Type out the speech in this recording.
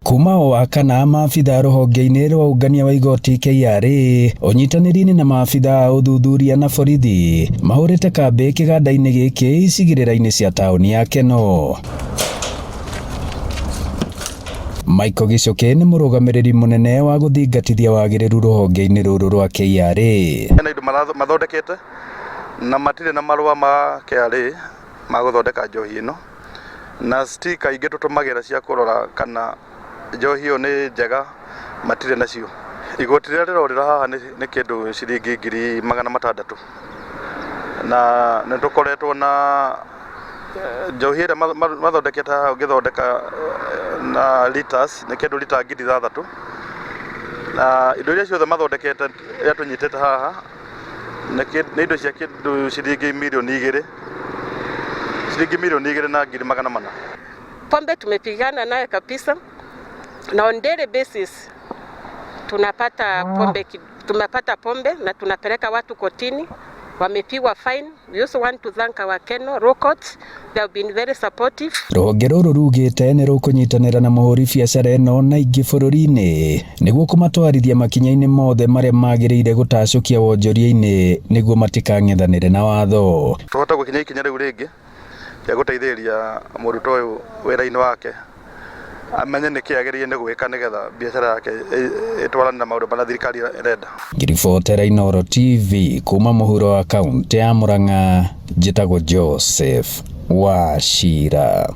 Kuma o Wakana, maabitha rũhonge-inĩ rwa ũngania wa igoti KRA ũnyitanĩri-inĩ na maabitha a ũthuthuria na borithi mahũrĩte kambĩ kĩganda-inĩ gĩkĩ icigĩrĩra-inĩ cia taũni ya Kenol. Michael Gichuki nĩ mũrũgamĩrĩri mũnene wa gũthingatithia wagĩrĩru rũhonge-inĩ rũrũ rwa KRA. Hena indo mathondekete na matirĩ na marũa ma KRA ma gũthondeka njohi ĩno, na sticker ingĩ tũtũmagĩra cia kũrora kana njohi ĩyo nĩ njega matirĩ nacio. Igoti rĩrĩa rĩrorĩra haha nĩ kĩndũ ciringi 600,000, na nĩ tũkoretwo na njohi ĩrĩa mathondekete haha ũngĩthondeka na liters nĩ kĩndũ lita 6,000, na indo iria ciothe mathondekete iria tũnyitĩte haha nĩ indo cia kĩndũ ciringi mirioni 2, ciringi 2,400,000. Pombe tumepigana nayo kabisa na on daily basis tunapata pombe, tumepata pombe na tunapeleka watu kotini, wamepigwa fine. We also want to thank our Kenol Law Courts. They have been very supportive. Rũhonge rũrũ rugĩte nĩ rũkũnyitanĩra na mũhũri biacara ĩno na ingĩ bũrũri-inĩ nĩguo kũmatwarithia makinya-inĩ mothe marĩa magĩrĩire gũtacũkia wonjoria-inĩ nĩguo matikang'ethanĩre na watho. Tũhote gũkinya ikinya rĩu rĩngĩ rĩa gũteithĩrĩria mũrutwo ũyũ wĩra-inĩ wake, amenye nĩkĩ agĩrĩire nĩ gwĩka nĩgetha biacara yake ĩtwarane na maũndũ marĩa thirikari ĩrenda. Ngĩribotera Inooro TV kuma mũhuro wa kaũntĩ ya Murang'a, njĩtagwo Joseph Wachira.